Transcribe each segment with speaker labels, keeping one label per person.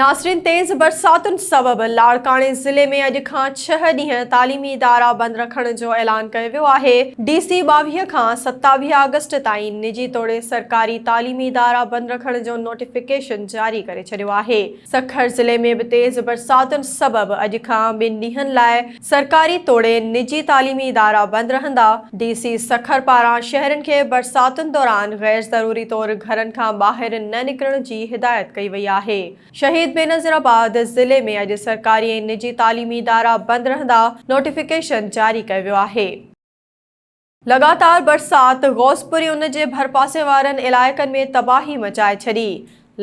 Speaker 1: ناظرين تيز برساتن سبب لاڙڪاڻي ضلعي ۾ اڄ کان ڇهه ڏينهن تعليمي ادارا بند رکڻ جو اعلان ڪيو ويو آهي، ڊي سي 22 کان 27 آگسٽ تائين نجي توڙي سرڪاري تعليمي ادارا بند رکڻ جو نوٽيفڪيشن جاري ڪري ڇڏيو آهي. سکر ضلعي ۾ به تيز برساتن سبب اڄ کان ٻن ڏينهن لاء سرڪاري توڙي نجي تعليمي ادارا بند رهندا، ڊي سي سکر پاران شهرين کي برساتن دوران غير ضروري طور گهرن کان ٻاهر نه نڪرڻ جي هدايت ڪئي وئي آهي. شهيد بينظير آباد ضلعي ۾ اڄ سرڪاري ۽ نجي تعليمي ادارا بند رهندا، نوٽيفڪيشن جاري ڪيو ويو آهي. لڳاتار برسات غوثپور ۽ ان جي ڀرپاسي وارن علائقن ۾ تباهي مچائي ڇڏي.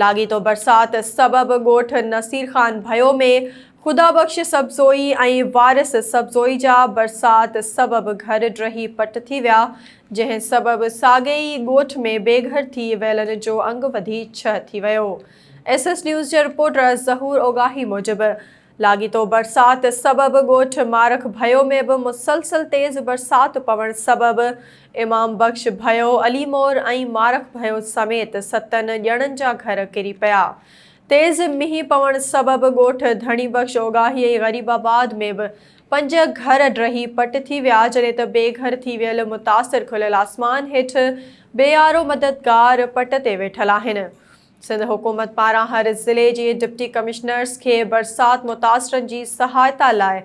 Speaker 1: لاڳيتو برسات سبب ڳوٺ نصير خان ڀيو ۾ خدا بخش سبزوئي ۽ وارث سبزوئي جا برسات سبب گهر ڊهي پٽ ٿي ويا، جنهن سبب ساڳئي ئي ڳوٺ ۾ بي گهر ٿي ويلن جو انگ وڌي ڇهه ٿي ويو. ايس ايس نيوز جي رپورٽر ظهور اوڳاهي موجب لاڳيتو برسات سبب ڳوٺ مارک ڀيو ۾ به مسلسل تيز برسات پوڻ سبب امام بخش ڀيو، علي مور ۽ مارک ڀيو سميت ستن ڄڻن جا گهر ڪري پيا. تيز مينهن پوڻ سبب ڳوٺ ڌڻي بخش اوڳاهي ۽ غريب آباد ۾ به پنج گهر ڊهي پٽ ٿي ويا جڏهن ته بي گهر ٿي ويل متاثر کليل آسمان هيٺ بي يارو مددگار پٽ تي ويٺل آهن. سنڌ حڪومت پاران هر ضلعي جي ڊپٽي ڪمشنرز کي برسات متاثرن جي سهائتا لاء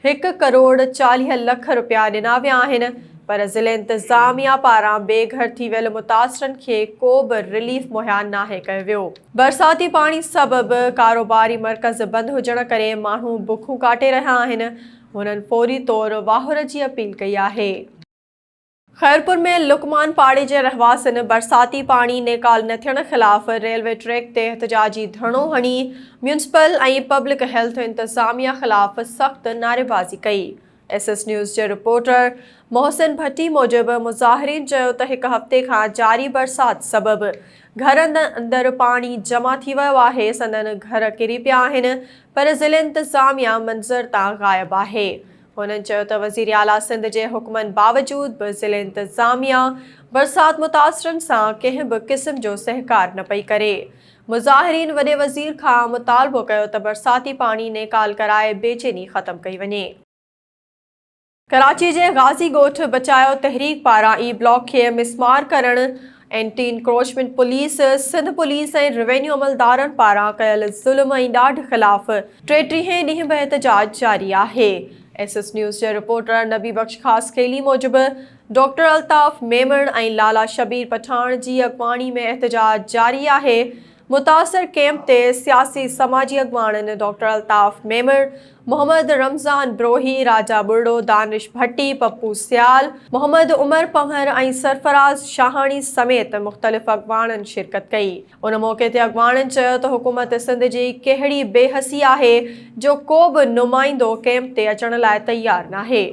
Speaker 1: هڪ ڪروڙ 40 لک رپيا ڏنا ويا آهن پر ضلعي انتظاميا پاران بي گهر ٿي ويل متاثرن کي ڪو به رليف مهيا ناهي ڪيو ويو. برساتي پاڻي سبب ڪاروباري مرڪز بند هجڻ ڪري ماڻهو بکون ڪاٽي رهيا آهن، هنن فوري طور واهر جي اپيل ڪئي آهي. خيرپور ۾ لقمان پاڙي جي رهواسين برساتي پاڻي نيڪال نه ٿيڻ خلاف ريلوي ٽريڪ تي احتجاجي ڌرڻو هڻي ميونسپل ۽ پبلڪ هيلٿ انتظاميا خلاف سخت نعريبازي ڪئي. ايس ايس نيوز جي رپورٽر محسن ڀٽي موجب مظاهرين چيو ته هڪ هفتي کان جاري برسات سبب گهرن اندر پاڻي جمع ٿي ويو آهي، سندن گهر ڪري پيا آهن پر ضلعي انتظاميا منظر تان غائب آهي. هنن چيو ته وزيراعليٰ سنڌ جي حڪمن باوجود به ضلعي انتظاميا برسات متاثرن سان ڪنهن به قسم جو سهڪار نه پئي ڪري. مظاهرين وڏي وزير کان مطالبو ڪيو ته برساتي پاڻي نيڪال ڪرائي بيچيني ختم ڪئي وڃي. ڪراچي جي غازي ڳوٺ بچايو تحريڪ پاران اي بلاڪ کي مسمار ڪرڻ، anti encroachment police, Sindh police ۽ revenue عملدارن پاران ڪيل ظلم ۽ ڏاڍ خلاف ٽيٽيهين ڏينهن به احتجاج جاري آهي. ايس ايس نيوز جي رپورٽر نبي بخش خاصخيلي موجب ڊاڪٽر الطاف ميمڻ ۽ لالا شبير پٺاڻ جي اڳواڻي ۾ احتجاج جاري آهي. متاثر ڪئمپ تي سياسي سماجي اڳواڻن ڊاڪٽر الطاف ميمڻ، محمد رمضان بروهي، راجا ٻرڙو، دانش ڀٽي، پپو سيال، محمد عمر پنهور ۽ سرفراز شاهاڻي سميت مختلف اڳواڻن شرڪت ڪئي. ان موقعي تي اڳواڻن چيو ته حڪومت سنڌ جي ڪهڙي بي حسي آهي جو ڪو به نمائندو ڪئمپ تي اچڻ لاء تيار ناهي.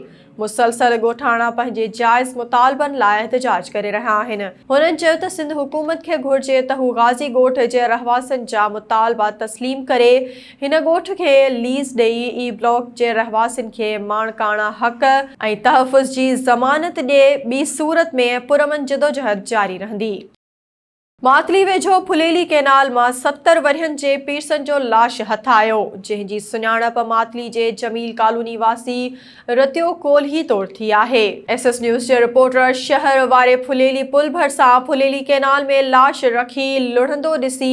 Speaker 1: مسلسل ڳوٺاڻا پنهنجي جائز مطالبن لاء احتجاج ڪري رهيا آهن. هنن چيو ته سنڌ حڪومت کي گهرجي ته هو غازي ڳوٺ جي رهواسين جا مطالبا تسليم ڪري هن ڳوٺ کي ليز ڏئي اي بلاڪ جي رهواسين کي ماڻڪاڻا حق ۽ تحفظ جي ضمانت ڏئي ٻي صورت ۾ پرامن جدوجهد جاري رهندي. ماتلي ويجهو ڦليلي ڪئنال مان 70 ورهين جي پيرسن جو لاش هٿ آيو، جنهن جي سڃاڻپ ماتلي جي جميل ڪالوني واسي رتيو ڪولهي طور ٿي آهي. ايس ايس نيوز جي رپورٽر شهر واري ڦليلي پل ڀرسان ڦليلي ڪئنال ۾ لاش رکي لڙهندو ڏسي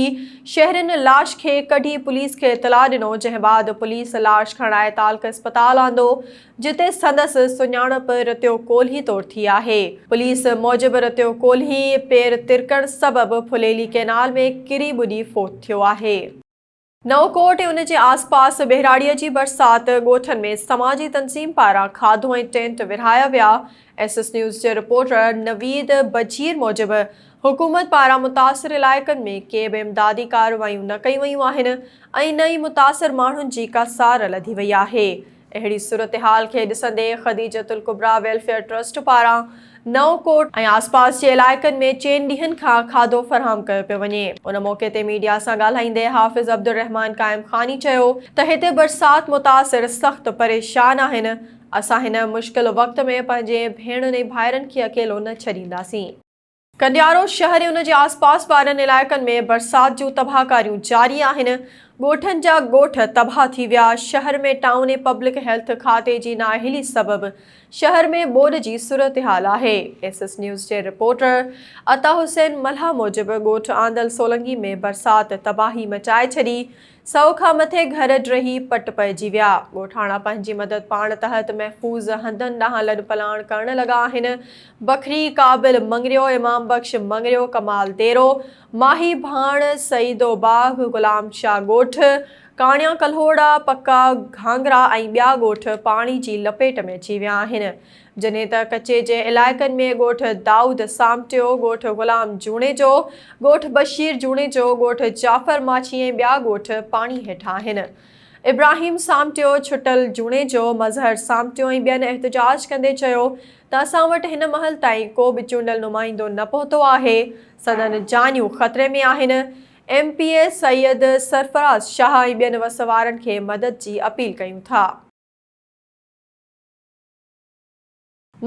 Speaker 1: شهرين لاش کي ڪڍي پوليس کي اطلاع ڏنو، جنهن بعد پوليس لاش کڻائي تعلقه اسپتال آندو، جتي سندس سڃاڻپ رتيو ڪولهي طور ٿي آهي. پوليس موجب رتيو ڪولهي پير ترڪڻ سبب ڦليلي ڪئنال ۾ ڪري ٻڏي فوت ٿيو آهي. نئون ڪوٽ ۽ ان جي آس پاس ٻهراڙيء جي برسات ڳوٺن ۾ سماجي تنظيم پاران کاڌو ۽ ٽينٽ ورهايا ويا. ايس ايس نيوز جي رپورٽر نويد بجير موجب حڪومت پاران متاثر علائقن ۾ ڪي به امدادي ڪارروايون نه ڪيون ويون آهن ۽ نه ئي متاثر ماڻهن جي ڪا سار لڌي وئي آهي. اهڙي صورتحال کي ڏسندي خديجة الڪبريٰ ويلفيئر ٽرسٽ پاران نئون ڪوٽ ۽ آسپاس جي علائقن ۾ چئن ڏينهن کان کاڌو فراهم ڪيو پيو وڃي. ان موقعي تي ميڊيا سان ڳالهائيندي حافظ عبدالرحمان قائم خاني چيو ته هتي برسات متاثر سخت پريشان آهن، اسان هن مشڪل وقت ۾ پنهنجي ڀيڻن ۽ ڀائرن کي اڪيلو نه ڇڏينداسين. ڪنڊيارو شهر ۽ ان جي آسپاس وارن علائقن ۾ برسات جون تباهڪاريون جاري آهن. ڳوٺن جا ڳوٺ تباهه ٿي ويا، شهر ۾ ٽائون ۽ پبلڪ هيلٿ کاتي جي نااهلي سبب شهر ۾ ٻوڏ جي صورتحال آهي. ايس ايس نيوز جي رپورٽر عطا حسين ملاح موجب ڳوٺ آندل سولنگي ۾ برسات تباهي مچائي ڇڏي، سئو کان مٿي گهر ڊهي پٽ پئجي ويا، ڳوٺاڻا پنهنجي مدد پاڻ تحت محفوظ هنڌن ڏانهن لڏپلاڻ ڪرڻ لڳا آهن، بکري، قابل مڱريو، امام بخش مڱريو، ڪمال ديرو، ماهي ڀاڻ، سعيدو باغ، غلام شاهه ڳوٺ، ڪاڻيا ڪلهوڙا، پڪا گهانگرا ۽ ٻيا ڳوٺ پاڻي جي لپيٽ ۾ اچي ويا آهن. جڏهن ته ڪچي جي علائقن ۾ ڳوٺ دائود سامٽيو، ڳوٺ غلام جوڻيجو، ڳوٺ بشير جوڻيجو، ڳوٺ جعفر ماڇي ۽ ٻيا ڳوٺ پاڻي هيٺ آهن. ابراهيم سامٽيو، ڇٽل جوڻيجو، مظهر سامٽيو ۽ ٻين احتجاج ڪندي چيو ته اسان وٽ هن مهل تائين ڪو به چونڊيل نمائندو نه پهتو آهي، سندن جانيون خطري ۾ آهن، M P A Syed Sarfraz Shah ۽ ٻين وس وارن کي مدد جي اپيل ڪيون ٿا.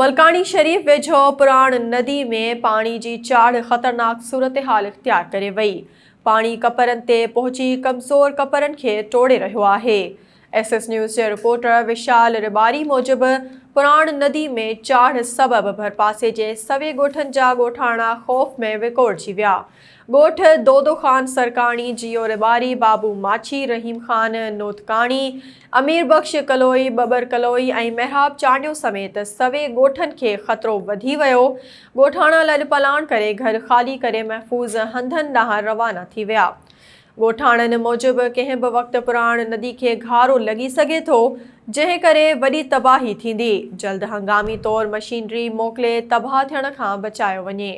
Speaker 1: ملڪاڻي شريف ويجهو پراڻ ندي ۾ پاڻي جي چاڙهه خطرناڪ صورتحال اختيار ڪري وئي، پاڻي ڪپرن تي پهچي ڪمزور ڪپرن کي ٽوڙي رهيو آهي. ايس ايس نيوز جي رپورٽر وشال رٻاري موجب پراڻ ندي ۾ چاڙهه سبب ڀرپاسي جي سوين ڳوٺن جا ڳوٺاڻا خوف ۾ وڪوڙجي ويا. ڳوٺ دودو خان سرڪاڻي، جيئو رٻاري، بابو ماڇي، رحيم خان نوتڪاڻي، امير بخش ڪلوئي، ٻٻر ڪلوئي ۽ محراب چانڊيو سميت سوين ڳوٺن کي خطرو وڌي ويو، ڳوٺاڻا لڏپلاڻ ڪري گهر خالي ڪري محفوظ هنڌن ڏانهن روانا ٿي ويا. ڳوٺاڻن موجب ڪنهن به وقت پراڻ ندي کي گهارو لڳي سگهي ٿو، جنهن ڪري وڏي تباهي ٿيندي، جلد هنگامي طور مشينري موڪلي تباهه ٿيڻ کان بچايو وڃي.